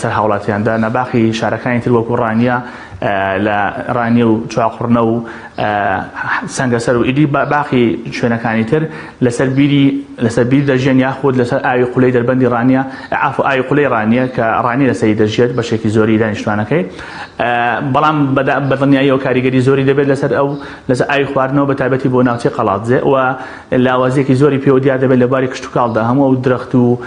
سەر هاوڵاتیاندا لە باقی شارەکانی تر وەکو ڕانیە لە ڕانیە و چواقوڕنە و سەنگەسەر و ئیدی باقی شوێنەکانی تر لەسەر بیری لەسەر بیر دەژیێن یاخود لەسەر ئاوی قولەی دەربەندی ڕانیە عافو ئاوی قولەی ڕانیە کە ڕانیە لەسەری دەژیێت بەشێکی زۆری دانیشتوانەکەی بەڵام بەدڵنیاییەوە کاریگەری زۆری دەبێت لەسەر ئەو لەسەر ئاوی خواردنەوە بە تایبەتی بۆ ناوچەی قەڵادزێ و لاوازیەکی زۆری پێوە دیار دەبێت لە بواری کشتوکاڵدا هەموو ئەو درەخت و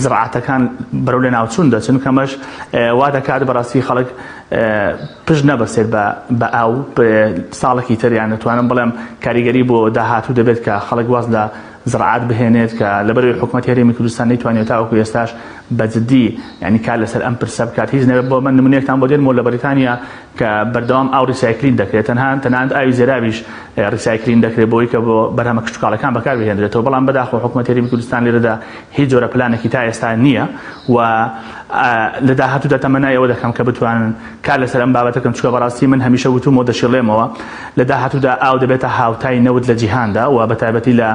زراعەتەکان بەرەو لەناوچوون دەچن کەمەش وا دەکات بەڕاستی خەڵک پشت نەبەسێت بە بە ئاو ساڵێکی تر یان دەتوانم بڵێم کاریگەری بۆ داهاتوو دەبێت کە خەڵک واز لە زراعات بهێنێت کە لەبەرەوەی حکوومەت هەرێمی کوردستان نەیتوانیوە تاوەکو ئێستاش بە جدی یعنی کار لەسەر ئەم پرسە بکات هیچ نەبێت بۆ من نمونەیەکتان بۆ دێنمەوە لە بەریتانیا کە بەردەوام ئاو recycling دەکرێت تەنها تەنانەت ئاوی زێرابیش recycling دەکرێت بۆی کە بۆ بەرهەمە کشتوکاڵەکان بەکار بهێنرێتەوە بەڵام بەداخەوە حکوومەت هەرێمی کوردستان لێرەدا هیچ جۆرە پلانێکی تا ئێستا نییە و لە داهاتوودا تەمەنای ئەوە دەکەم کە بتوانن کار لەسەر ئەم بابەتە بکەن چونکە بەڕاستی من هەمیشە وتومەوە دەشیڵێمەوە لە داهاتوودا ئاو دەبێتە هاوتای نەوت لە جیهاندا و بە تایبەتی لە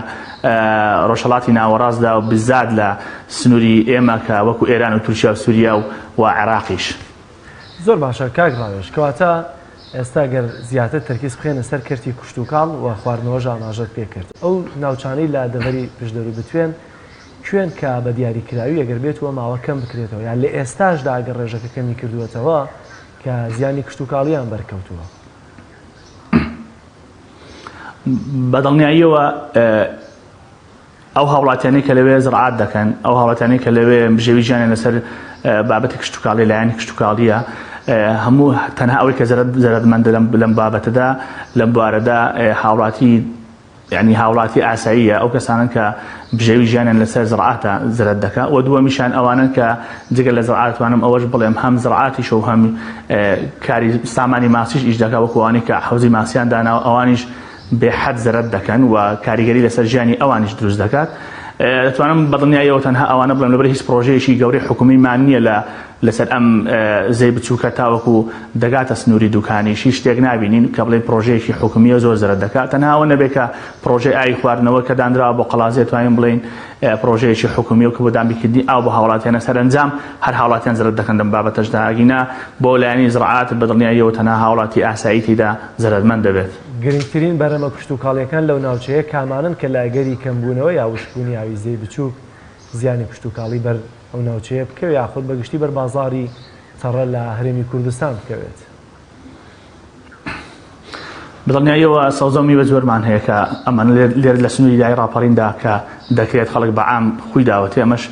ڕۆژهەڵاتی ناوەڕاستدا و بزاد لە سنووری ئێمە کە وەکو ئێران و تورکیا و سووریا و و عێراقیش. زۆر باشە کاک ڕاوێژ، کەواتە ئێستا گەر زیاتر تەرکیز بخەینە سەر کەرتی کوشتوکاڵ و خواردنەوەش ئاماژەت پێکرد، ئەو ناوچانەی لە دەڤەری پشدەر و بتوێن کوێن کە بە دیاریکراوی ئەگەر بێت و ماوە کەم بکرێتەوە یان لە ئێستاشدا ئەگەر ڕێژەکە کەمی کردووەتەوە کە زیانی کشتوکاڵیان بەرکەوتووە؟ بە دڵنیاییەوە ئەو هاوڵاتیانەی کە لەوێ زڕعات دەکەن، ئەو هاوڵاتیانەی کە لەوێ بژێوی ژیانیان لەسەر بابەتی کشتوکاڵی لایەنی کشتوکاڵیە هەموو تەنها ئەوەی کە زەرەدمەندە لەم بابەتەدا لەم بوارەدا هاوڵاتی یعنی هاوڵاتی ئاساییە ئەو کەسانن کە بژێوی ژیانیان لەسەر زڕعاتە زەرەد دەکا و دووەمیشان ئەوانن کە جگە لە زڕعات توانم ئەوەش بڵێم هەم زڕعاتیش و هەم کاری سامانی ماسیش ئیش دەکا وەکو ئەوانەی کە حەوزی ماسیان داناوە ئەوانیش بێ حەد زەرەد دەکەن و کاریگەری لەسەر ژیانی ئەوانیش دروست دەکات. دەتوانم بە دڵنیاییەوە تەنها ئەوانە بڵێم لەبەر هیچ پڕۆژەیەکی گەورەی حکومیمان نییە لە لەسەر ئەم زێی بچووکە تاوەکو دەگاتە سنووری دوکانیش هیچ شتێک نابینین کە بڵێین پڕۆژەیەکی حکومییە زۆر زەرەد دەکات تەنها ئەوە نەبێت کە پڕۆژەی ئاوی خواردنەوە کە دانراوە بۆ قەڵازێ توانین بڵێین پڕۆژەیەکی حکومییە و کە بۆ دابینکردنی ئاو بۆ هاوڵاتیانە سەرەنجام هەر هاوڵاتیان زەرەد دەکەن لەم بابەتەشدا ئەگینا بۆ لایەنی زڕعات بە دڵنیاییەوە تەنها هاوڵاتی ئاسایی تێیدا زەرەرمەند دەبێت. گرنگترین بەرهەمە کشتوکاڵییەکان لەو ناوچەیە کامانەن کە لە ئەگەری کەمبوونەوە یا وشکبوونی ئاوی زێی بچووک زیانی کشتوکاڵی بەر ئەو ناوچەیە بکەوێت یاخود بە گشتی بەر بازاڕی تەڕە لە هەرێمی کوردستان بکەوێت؟ بەدڵنیاییەوە سەوزە و میوە زۆرمان هەیە کە ئەمانە لێرە لە سنووری دای ڕاپەڕیندا کە دەکرێت خەڵک بە عام خوی داوەتێ ئەمەش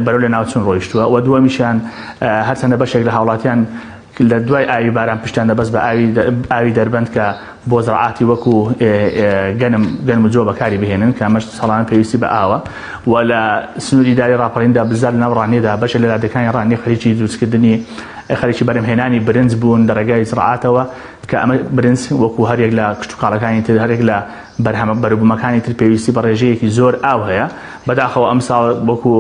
بەرەو لەناوچوون ڕۆیشتووە و دووەمیشیان هەرچەندە بەشێک لە هاوڵاتیان لە دوای ئاوی باران پشتیان دەبەست بە ئاوی ئاوی دەربەند کە بۆ زراعاتی وەکو گەنم گەنم و جۆ بەکاری بهێنن کە ئەمەش ساڵانە پێویستی بە ئاوە و لە سنووری داری ڕاپەڕیندا بزار لەناو ڕانیەدا بەشێک لە لادێکانی ڕانیە خەریکی دروستکردنی خەریکی بەرهەمهێنانی برنج بوون لە ڕێگای زراعاتەوە کە ئەمە برنج وەکو هەریەک لە کشتوکاڵەکانی تر هەرێک لە بەرهەمە بەروبوومەکانی تر پێویستی بە ڕێژەیەکی زۆر ئاو هەیە بەداخەوە ئەمساڵ وەکو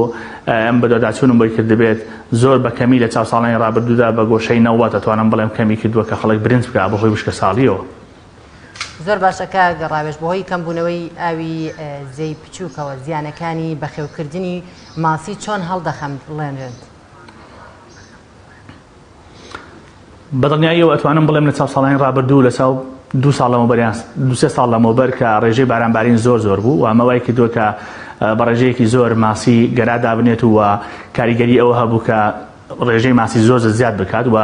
ئەم بەدواداچوونم بۆی کردبێت زۆر بە کەمی لە چاو ساڵانی ڕابردوودا بە گۆشەی 90 دەتوانم بڵێم کەمی کردووە کە خەڵک برنج بکا بەهۆی وشکەساڵیەوە. زۆر باشە کاک ڕاوێژ بەهۆی کەمبوونەوەی ئاوی زێی بچووکەوە زیانەکانی بەخێوکردنی ماسی چۆن هەڵدەخەمڵێنرێت؟ بەدڵنیاییەوە ئەتوانم بڵێم لە چاو ساڵانی ڕابردوو لە چاو دوو ساڵ لەمەوبەر یان دوو سێ ساڵ لەمەوبەر کە ڕێژەی بارانبارین زۆر زۆر بوو و ئەمە وای کردووە کە بە ڕێژەیەکی زۆر ماسی گەرا دابنێت و کاریگەری ئەوە هەبوو کە ڕێژەی ماسی زۆر زیاد بکات و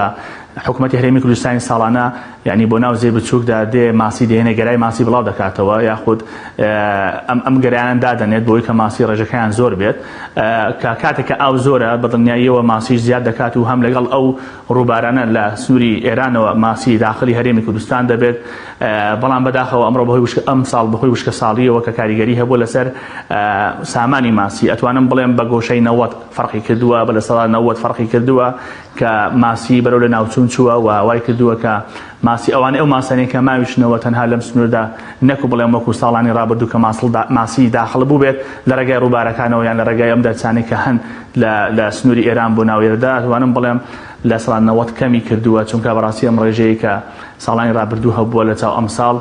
حکوومەتی هەرێمی کوردستانی ساڵانە یعنی بۆ ناو زێ بچووکدا دێ ماسی دێنێ گەرای ماسی بڵاو دەکاتەوە یاخود ئەم ئەم گەرایان دادەنێت بۆی کە ماسی ڕێژەکەیان زۆر بێت کە کاتێک کە ئاو زۆرە بە دڵنیاییەوە ماسیش زیاد دەکات و هەم لەگەڵ ئەو ڕووبارانە لە سنووری ئێرانەوە ماسی داخلی هەرێمی کوردستان دەبێت بەڵام بەداخەوە ئەمڕۆ بەهۆی وشکە ئەم ساڵ بەهۆی وشکە ساڵیەوە کە کاریگەری هەبوو لەسەر سامانی ماسی ئەتوانم بڵێم بە گۆشەی 90 فەرقی کردووە بە 90% فەرقی کردووە کە ماسی بەرەو لە ناوچوون چووە و وای کردووە کە ماسی ئەوانەی ئەو ماسانەی کە ماویشنەوە تەنها لەم سنووردا نەکو بڵێم وەکو ساڵانی ڕابردوو کە ماسڵ ماسی داخڵ بووبێت لە ڕێگای ڕووبارەکانەوە یان لە ڕێگای ئەم دەرچانەی کە هەن لە لە سنووری ئێران بۆ ناو ئێرەدا ئەتوانم بڵێم 90% کەمی کردووە، چونکە بەڕاستی ئەم ڕێژەیەی کە ساڵانی ڕابردوو هەبووە لە چاو ئەمساڵ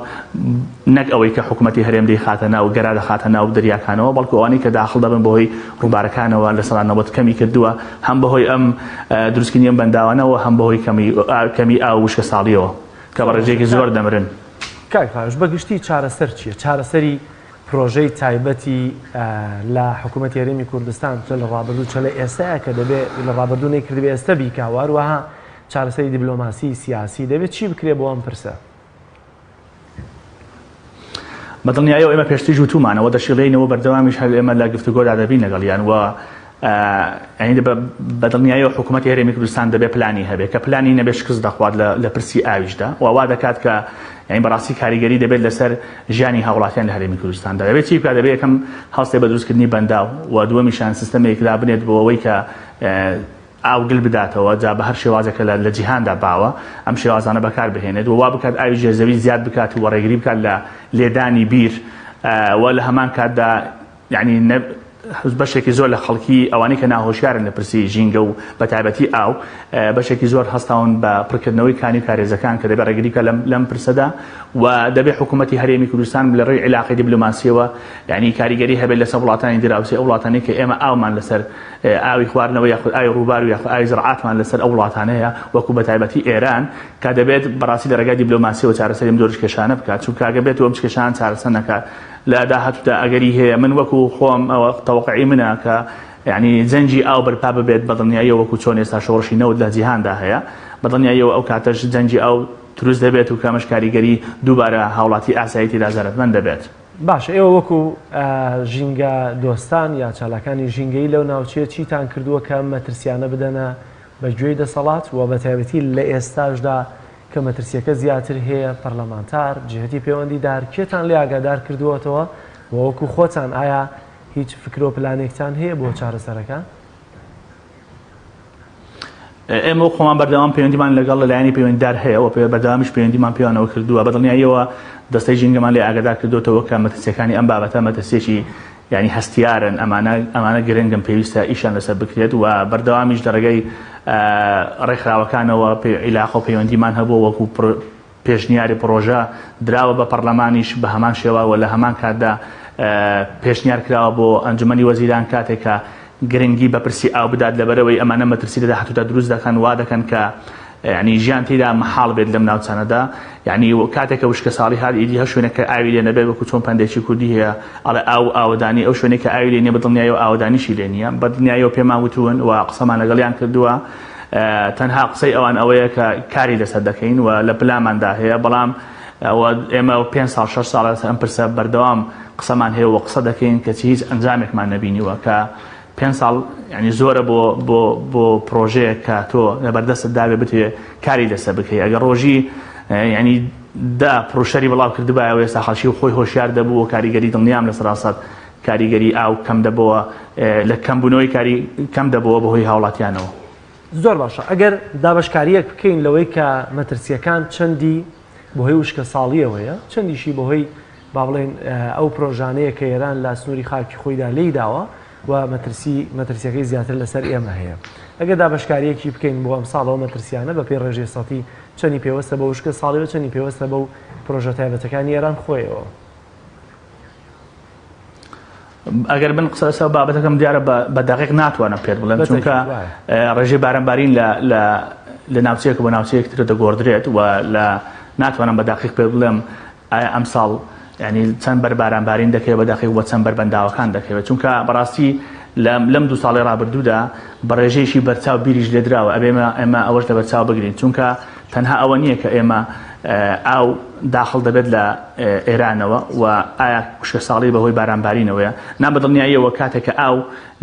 نەک ئەوەی کە حکومەتی هەرێم دەیخاتە ناو گەرا دەخاتە ناو دەریاکانەوە بەڵکو ئەوانەی کە داخڵ دەبن بەهۆی ڕووبارەکانەوە 90% کەمی کردووە هەم بەهۆی ئەم دروستکردنی ئەم بەنداوانەوە هەم بەهۆی کەمی کەمی ئاو وشکە ساڵیەوە کە بە ڕێژەیەکی زۆر دەمرن. کاک ڕاوێژ بە گشتی چارەسەر چییە؟ چارەسەری پرۆژەی تایبەتی لە حکوومەتی هەرێمی کوردستان چە لە ڕابردوو چە لە ئێستایا کە دەبێ لە ڕابردوو نەیکردبێ ئێستە بیکا و هەروەها چارەسەری دیبلۆماسی سیاسی دەبێ چی بکرێ بۆ ئەم پرسە؟ بە دڵنیاییەوە ئێمە پێشتریش وتومانە و دەشیڵێینەوە بەردەوامیش هەر ئێمە لە گفتوگۆدا دەبین لەگەڵیان و یانی بە دڵنیاییەوە حکوومەتی هەرێمی کوردستان دەبێ پلانی هەبێ کە پلانی نەبێ شکست دەخوات لە پرسی ئاویشدا و وا دەکات کە یانی بەڕاستی کاریگەری دەبێت لەسەر ژیانی هاوڵاتیان لە هەرێمی کوردستاندا دەبێت چی بکات دەبێت یەکەم هەڵسێ بە دروستکردنی بەنداو و دووەمیشان سیستەمێک دابنێت بۆ ئەوەی کە ئاو گل بداتەوە جا بە هەر شێوازێک کە لە جیهاندا باوە ئەم شێوازانە بەکار بهێنێت و وا بکات ئاوی ژێرزەوی زیاد بکات و ڕێگری بکات لە لێدانی بیر و لە هەمان کاتدا یانی بەشێکی زۆر لە خەڵکی ئەوانەی کە ناهۆشیارن لە پرسی ژینگە و بە تایبەتی ئاو بەشێکی زۆر هەستاون بە پڕکردنەوەی کانی و کارێزەکان کە دەبێت ڕێگری بکات لەم پرسەدا و دەبێت حکوومەتی هەرێمی کوردستان لە ڕێی عیلاقەی دیبلۆماسیەوە یعنی کاریگەری هەبێت لەسەر وڵاتانی دراوسێ ئەو وڵاتانەی کە ئێمە ئاومان لەسەر ئاوی خواردنەوە یاخود ئاوی ڕووبار و یاخود ئاوی زراعاتمان لەسەر ئەو وڵاتانەیە وەکو بە تایبەتی ئێران کە دەبێت بەڕاستی لە ڕێگای دیبلۆماسیەوە چارەسەری ئەم جۆرە کێشانە بکات چونکە ئەگەر بێت و ئەم کێشانە چارەسەر نەکات لە داهاتوودا ئەگەری هەیە من وەکو خۆم ئەوە تەوەقعی منە کە یعنی جەنگی ئاو بەرپا ببێت بە دڵنیاییەوە وەکو چۆن ئێستا شۆڕشی نەوت لە جیهاندا هەیە بە دڵنیاییەوە ئەو کاتەش جەنگی ئاو دروست دەبێت و کەمەش کاریگەری دووبارە هاوڵاتی ئاسایی تێدا زەرەدمەند دەبێت. باشە ئێوە وەکو ژینگە دۆستان یا چالاکانی ژینگەیی لەو ناوچەیە چیتان کردووە کە ئەم مەترسیانە بدەنە بە گوێی دەسەڵات و بە تایبەتی لە ئێستاشدا کە مەترسیەکە زیاتر هەیە پەرلەمانتار، جهتی پەیوەندیدار کێتان لێ ئاگادار کردووەتەوە و وەکو خۆتان ئایا هیچ فکرو پلانێکتان هەیە بۆ چارەسەرەکە؟ ئێمە وەک خۆمان بەردەوام پەیوەندیمان لەگەڵ لایەنی پەیوەندیدار هەیە و بەردەوامیش پەیوەندیمان پێیانەوە کردووە بە دڵنیاییەوە دەستەی ژینگەمان لێ ئاگادار کردووەتەوە کە مەترسیەکانی ئەم بابەتە مەترسیەکی یانی هەستیارن ئەمانە ئەمانە گرنگن پێویستە ئیشیان لەسەر بکرێت و بەردەوامیش لە ڕێگەی ڕێکخراوەکانەوە عیلاقە و پەیوەندیمان هەبووە وەکو پێشنیاری پڕۆژە دراوە بە پەڕلەمانیش بە هەمان شێوە و لە هەمان کاتدا پێشنیار کراوە بۆ ئەنجومەنی وەزیران کاتێک کە گرنگی بە پرسی ئاو بدات لەبەرئەوەی ئەمانە مەترسی لە داهاتوودا دروست دەکەن وا دەکەن کە یعنی ژیان تێدا مەحاڵ بێت لەم ناوچانەدا یعنی کاتێک کە وشکەساڵی هات ئیدی هەر شوێنێک کە ئاوی لێ نەبێت وەکو چۆن پەندێکی کوردی هەیە ئەڵێ ئاو ئاوەدانی ئەو شوێنێک کە ئاوی لێ نییە بە دڵنیایەوە ئاوەدانیشی لێ نییە بە دڵنیایەوە پێمان وتوون و قسەمان لەگەڵیان کردووە تەنها قسەی ئەوان ئەوەیە کە کاری لەسەر دەکەین و لە پلانماندا هەیە بەڵام ئەوە ئێمە پێ ساڵ شەش ساڵ لەسەر ئەم پرسە بەردەوام قسەمان هەیە و قسە دەکەین کەچی هیچ ئەنجامێکمان نەبینیوە کە پێ ساڵ یعنی زۆرە بۆ بۆ بۆ پرۆژەیەک کە تۆ لەبەردەستت دابێ بتوێ کاری لەسەر بکەی ئەگەر ڕۆژی یعنی دا پرۆشەری بڵاو کردبایەوە ئێستا خەڵکی خۆی هۆشیار دەبوو و کاریگەری دڵنیام لە سەراسەر کاریگەری ئاو کەم دەبەوە لە کەمبوونەوەی کاری کەم دەبەوە بەهۆی هاوڵاتیانەوە. زۆر باشە ئەگەر دابەشکارییەک بکەین لەوەی کە مەترسییەکان چەندی بەهۆی وشکەساڵییەوەیە چەندیشی بەهۆی با بڵێین ئەو پرۆژانەیە کە ئێران لە سنووری خاکی خۆیدا لێی داوە و مەترسی مەترسیەکەی زیاتر لەسەر ئێمە هەیە ئەگەر دابەشکارییەکی بکەین بۆ ئەمساڵ ئەو مەترسیانە بەپێی ڕێژەی سەتی چەندی پێوەستە بە وشکە ساڵی و چەندی پێوەستە بەو پرۆژە تایبەتەکانی ئێران خۆیەوە. ئەگەر من قسە لەسەر بابەتەکەم دیارە بە دەقیق ناتوانم پێت بڵێم چونکە ڕێژەی بارانبارین لە لە لە ناوچەیەک بۆ ناوچەیەک تر دەگۆڕدرێت و لە ناتوانم بە دەقیق پێ بڵێم ئایا ئەمساڵ ینی چەند بەر بارانبارین دەکەوێت بە دەقیق بۆ چەند بەر بەنداوەکان دەکەوێت چونکە بەڕاستی لەم دوو ساڵی ڕابردوودا بە ڕێژەیەکی بەرچاو بیریش لێدراوە ئەبێ ئێمە ئەوەش لەبەرچاو بگرین چونکە تەنها ئەوە نییە کە ئێمە ئاو داخڵ دەبێت لە ئێرانەوە و ئایا وشکەساڵی بەهۆی بارانبارینەوەیە؟ نا بە دڵنیاییەوە کاتێک کە ئاو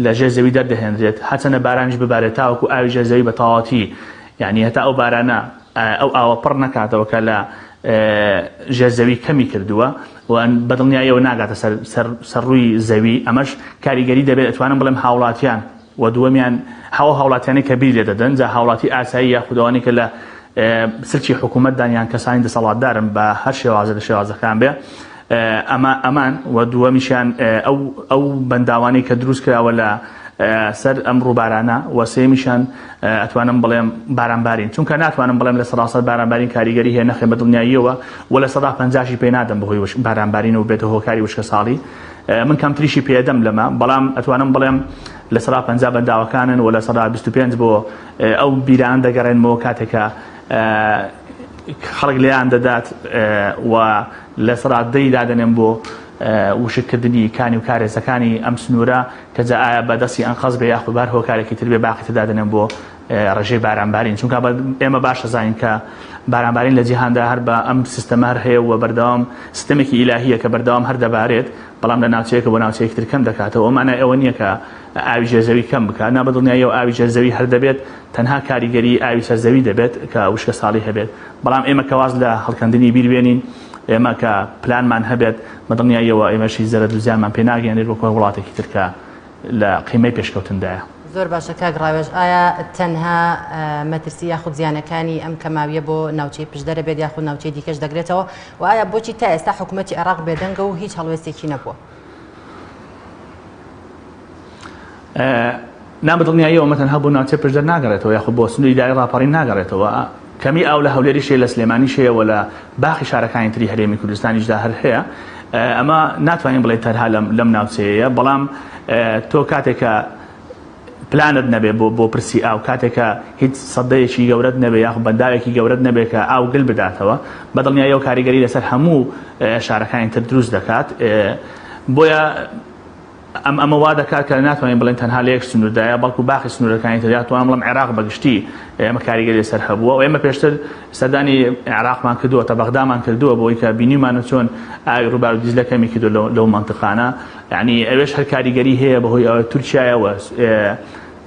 لە ژێر زەوی دەردەهێنرێت هەرچەندە بارانیش ببارێت تاوەکو ئاوی ژێر زەوی بە تەواوەتی یعنی هەتا ئەو بارانە ئەو ئاوە پڕ نەکاتەوە کە لە ژێر زەوی کەمی کردووە و بە دڵنیاییەوە ناگاتە سەر سەر سەر ڕووی زەوی ئەمەش کاریگەری دەبێت ئەتوانم بڵێم هاوڵاتیان و دووەمیان ئەو هاوڵاتیانەی کە بیر لێ دەدەن جا هاوڵاتی ئاسایی یاخود ئەوانەی کە لە سلکی حکوومەتدان یان کەسانی دەسەڵاتدارن بە هەر شێوازە لە شێوازەکان بێ ئەمە ئەمان و دووەمیشیان ئەو ئەو بەنداوانەی کە دروست کراوە لە سەر ئەم ڕووبارانە و سێیەمیشیان ئەتوانم بڵێم بارانبارین چونکە ناتوانم بڵێم 100% بارانبارین کاریگەری هەیە نەخێ بە دڵنیاییەوە و 50%شی پێ نادەم بەهۆی بارانبارین و بێتە هۆکاری وشکە ساڵی من کەمتریشی پێدەم لەمە بەڵام ئەتوانم بڵێم 50% بەنداوەکانن و 25% بۆ ئەو بیران دەگەڕێنمەوە کاتێکە خەڵک لێیان دەدات و 10% دادەنێم بۆ وشککردنی کانی و کارێزەکانی ئەم سنوورە کە جا ئایا بە دەستی ئەنقەست بێ یاخود بە هەر هۆکارێکی تر بێ باقی تر دادەنێم بۆ ڕێژەی بارانبارین چونکە ئێمە باش دەزانین کە بارانبارین لە جیهاندا هەر بە ئەم سیستەمە هەر هەیە و بەردەوام سیستەمێکی ئیلاهیە کە بەردەوام هەر دەبارێت بەڵام لە ناوچەیەکە بۆ ناوچەیەکی تر کەم دەکاتەوە ئەو مانای ئەوە نییە کە ئاوی ژێرزەوی کەم بکات نا بە دڵنیاییەوە ئاوی ژێرزەوی هەر دەبێت تەنها کاریگەری ئاوی سەرزەوی دەبێت کە وشکە ساڵی هەبێت بەڵام ئێمە کە واز لە هەڵکەندنی بیر بێنین ئێمە کە پلانمان هەبێت بە دڵنیاییەوە ئێمەش هیچ زەرەد و زیانمان پێ ناگەیەنێت وەکو هەر وڵاتێکی تر کە لە قیمەی پێشکەوتندایە. زۆر باشە کاک ڕاوێژ ئایا تەنها مەترسی یاخود زیانەکانی ئەم کەماویە بۆ ناوچەی پشدەرە بێت یاخود ناوچەی دیکەش دەگرێتەوە و ئایا بۆچی تا ئێستا حکوومەتی عێراق بێدەنگە و هیچ هەڵوێستێکی نەبووە؟ نا بە دڵنیاییەوە ئەمە تەنها بۆ ناوچەی پشدەر ناگەڕێتەوە یاخود بۆ سنووری ئیدارەی ڕاپەڕین ناگەڕێتەوە، کەمی ئاو لە هەولێریش هەیە لە سلێمانیش هەیە و لە باقی شارەکانی تری هەرێمی کوردستانیشدا هەر هەیە ئەمە ناتوانین بڵێین تەنها لەم ناوچەیەیە بەڵام تۆ کاتێک کە پلانت نەبێ بۆ بۆ پرسی ئاو کاتێک کە هیچ سەدەیەکی گەورەت نەبێ یاخود بەنداوێکی گەورەت نەبێ کە ئاو گل بداتەوە بە دڵنیاییەوە کاریگەری لەسەر هەموو شارەکانی تر دروست دەکات بۆیە ئەم ئەمە وا دەکات کە ناتوانین بڵێین تەنها لە یەک سنووردایە، بەڵکو باقی سنوورەکانی تر، یان بڵێم عێراق بە گشتی ئێمە کاریگەری لەسەر هەبووە و ئێمە پێشتر سەردانی عێراقمان کردووە، تا بەغدامان کردووە بۆی کە بینیومانە چۆن ئاوی ڕووبار و دیجلە کەمی کردووە لەو مەنتقانە، یانی ئەوێش هەر کاریگەری هەیە بەهۆی ئەوە تورکیایە و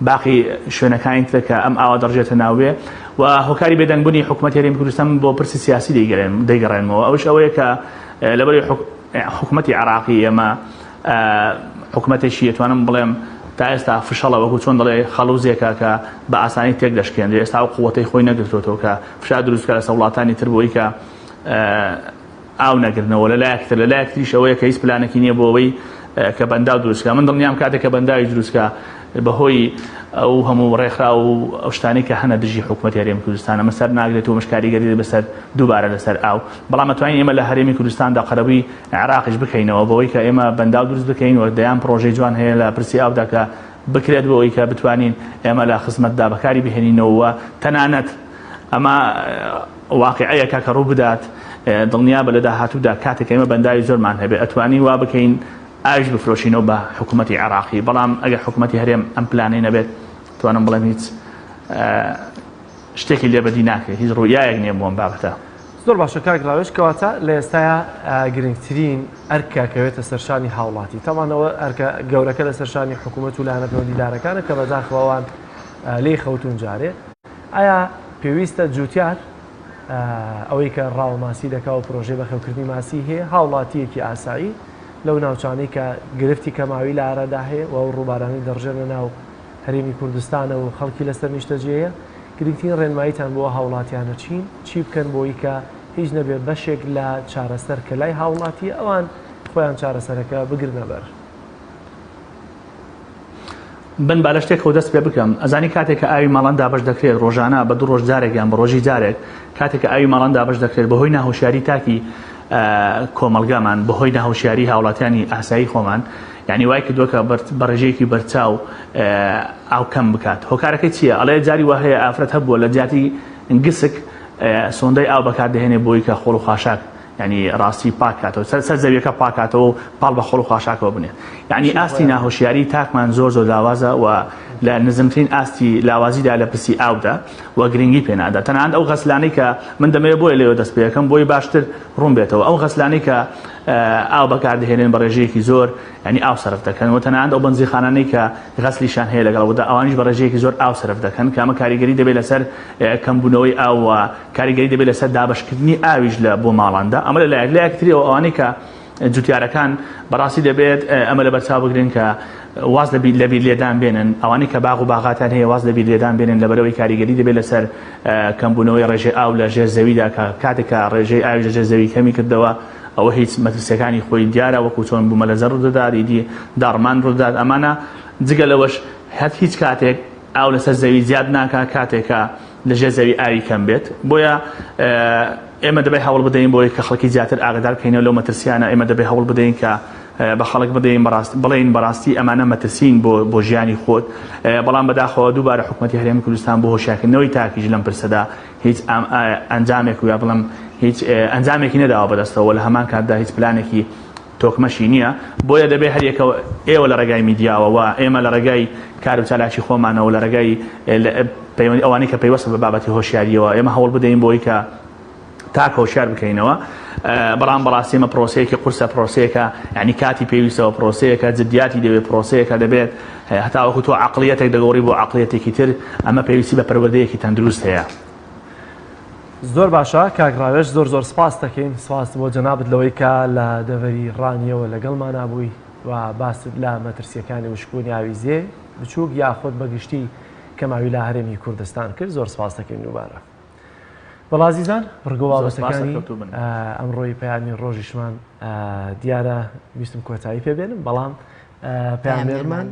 باقی شوێنەکانی تر کە ئەم ئاوە دەڕژێتە ناوێ و هۆکاری بێدەنگبوونی حکوومەتی هەرێمی کوردستان بۆ پرسی سیاسی دەیگەڕێنمەوە ئەوش ئەوەیە کە لەبەری حکوومەتی عێراقی ئێمە حکومەتێکی ئەتوانم بڵێم تا ئێستا فشەڵە وەکو چۆن دەڵێ خەڵوزێکە کە بە ئاسانی تێک دەشکێنرێ ئێستا ئەو قوەتەی خۆی نەگرتوێتەوە کە فشار دروست بکات لەسەر وڵاتانی تر بۆی کە ئاو نەگرنەوە لە لایەک تر لە لایەک تریش ئەوەیە کە هیچ پلانێکی نییە بۆ ئەوەی کە بەنداو دروست بکات من دڵنیام کاتێک کە بەنداوی دروست بکات بەهۆی ئەو هەموو ڕێکخراو و ئەو شتانەی کە هەنە دژی حکوومەتی هەرێمی کوردستان ئەمە سەر ناگرێت و ئەمەش کاریگەری دەبێت سەر دووبارە لەسەر ئاو بەڵام ئەتوانین ئێمە لە هەرێمی کوردستاندا قەرەبووی عێراقیش بکەینەوە بەوەی کە ئێمە بەنداو دروست بکەین و دەیان پڕۆژەی جوان هەیە لە پرسی ئاودا کە بکرێت بۆ ئەوەی کە بتوانین ئێمە لە خزمەتدا بەکاری بهێنینەوە و تەنانەت ئەمە واقیعەیەکە کە ڕوو بدات دڵنیابە لە داهاتوودا کاتێک ئێمە بەنداوی زۆرمان هەبێت ئەتوانین وا بکەین ئاویش بفرۆشینەوە بە حکوومەتی عێراقی بەڵام ئەگەر حکوومەتی هەرێم ئەم پلانەی نەبێت توانم بڵێم هیچ شتێکی لێ بەدی ناکرێت هیچ ڕوئیایەک نییە بۆ ئەم بابەتە. زۆر باشە کاک ڕاوێژ کەواتە لە ئێستایا گرنگترین ئەرکە کەوێتە سەرشانی هاوڵاتی تەبعەن ئەوە ئەرکە گەورەکە لە سەرشانی حکوومەت و لایەنە پەیوەندیدارەکانە کە بەداخەوە ئەوان لێی خەوتون جارێ ئایا پێویستە جوتیار ئەوەی کە ڕاوە ماسی دەکا و پرۆژەی بەخێوکردنی ماسی هەیە هاوڵاتیەکی ئاسایی لەو ناوچانەی کە گرفتی کەماوی لە ئارادا هەیە و ئەو ڕووبارانەی دەڕژێنە ناو هەرێمی کوردستانە و خەڵکی لەسەر نیشتەجێیە، گرنگترین ڕێنماییتان بۆ هاوڵاتیانە چین؟ چی بکەن بۆی کە هیچ نەبێ بەشێک لە چارەسەر کە لای هاوڵاتییە ئەوان خۆیان چارەسەرەکە بگرنە بەر؟ من با لە شتێکەوە دەست پێ بکەم ئەزانی کاتێک کە ئاوی ماڵان دابەش دەکرێت ڕۆژانە بە دوو ڕۆژ جارێک یان بە ڕۆژی جارێک کاتێک کە ئاوی ماڵان دابەش دەکرێت بەهۆی ناهۆشیاری تاکی کۆمەڵگامان بەهۆی ناهۆشیاری هاوڵاتیانی ئاسایی خۆمان یانی وای کردووە کە بە ڕێژەیەکی بەرچاو ئاو کەم بکات هۆکارەکەی چییە ئەڵێ جاری وا هەیە ئافرەت هەبووە لە جیاتی گسک سۆندەی ئاو بەکاردەهێنێ بۆی کە خۆڵ و خاشاک یعنی ڕاستی پاک کاتەوە سەر سەر زەویەکە پاکاتەوە و پاڵ بە خۆڵ و خاشاکەوە بنێت یعنی ئاستی ناهۆشیاری تاکمان زۆر زۆر لاوازە و لە نزمترین ئاستی لاوازیدا لە پرسی ئاودا و گرنگی پێنادا تەنانەت ئەو غەسلانەی کە من دەمەوێت بۆیە لێوە دەست پێەکەم بۆی باشتر ڕوون بێتەوە ئەو غەسلانەی کە ئاو بەکاردەهێنن بە ڕێژەیەکی زۆر یعنی ئاو سەرف دەکەن و تەنانەت ئەو بەنزیخانانەی کە غەسلیشان هەیە لەگەڵ ودا ئەوانیش بە ڕێژەیەکی زۆر ئاو سەرف دەکەن کە ئەمە کاریگەری دەبێت لەسەر کەمبوونەوەی ئاو و کاریگەری دەبێت لەسەر دابەشکردنی ئاویش لە بۆ ماڵاندا ئەمە لە لایەک لایەک تریەوە ئەوانەی کە جوتیارەکان بەڕاستی دەبێت ئەمە لەبەرچاو بگرن کە واز لە بیر لە بیر لێدان بێنن ئەوانەی کە باغ و باغاتیان هەیە واز لە بیر لێدان بێنن لەبەرەوەی کاریگەری دەبێت لەسەر کەمبوونەوەی ڕێژەی ئاو لە ژێر زەویدا کە کاتێک کە ڕێژەی ئاوی لە ژێر زەوی کەمی کردەوە ئەوە هیچ مەترسیەکانی خۆی دیارە وەکو چۆن بوومەلەرزە ڕوودەدات ئیدی داڕمان ڕوودەدات ئەمانە جگە لەوەش. هەت هیچ کاتێک ئاو لەسەر زەوی زیاد ناکا کاتێک کە لەژێر زەوی ئاوی کەم بێت بۆیە ئێمە دەبێت هەوڵ بدەین بۆی کە خەڵکی زیاتر ئاگدار بکەینەوە لەو مەترسیانە ئێمە دەبێت هەوڵ بدەین کە بە خەڵک بدەین بەڕاست بڵێین بەڕاستی ئەمانە مەترسین بۆ بۆ ژیانی خۆت بەڵام بەداخەوە دووبارە حکوومەتی هەرێمی کوردستان بۆ هۆشیارکردنەوەی تاکیش لەم پرسەدا هیچ ئەنجامێک و یا بڵێم هیچ ئەنجامێکی نەداوە بەدەستەوە لە هەمان کاتدا هیچ پلانێکی تۆکمەشی نییە، بۆیە دەبێ هەریەکە ئێوە لە ڕێگای میدیاوە و ئێمە لە ڕێگای کار و چالاکی خۆمانەوە لە ڕێگای پەیوەندی ئەوانەی کە پەیوەستە بە بابەتی هۆشیاریەوە ئێمە هەوڵ بدەین بۆی کە تاک هۆشیار بکەینەوە بەڵام بەڕاستی ئەمە پرۆسەیەکی قورسە پرۆسەیەکە یعنی کاتی پێویستەوە پرۆسەیەکە جدیاتی دەوێت پرۆسەیەکە دەبێت هەتاوەکو تۆ عقلیەتێک دەگۆڕی بۆ عقلیەتێکی تر ئەمە پێویستی بە پەروەردەیەکی تەندروست هەیە. زۆر باشە کاک ڕاوێژ زۆر زۆر سپاست دەکەین سپاس بۆ جەنابت لەوەی کە لە دەڤەری ڕانیەوە لەگەڵمانا بووی و باست لە مەترسیەکانی وشکبوونی ئاوی زێ بچووک یاخود بەگشتی کەماوی لە هەرێمی کوردستان کرد زۆر سپاس دەکەین دووبارە بەڵا ئازیزان بڕگە زۆر سپاس بابەتەکانی سەرکەوتوو بن. ئەمڕۆی پەیامی ڕۆژیشمان دیارە ویستم کۆتایی پێ بێنم بەڵام پەیامنێرمان پەیامنێرمان.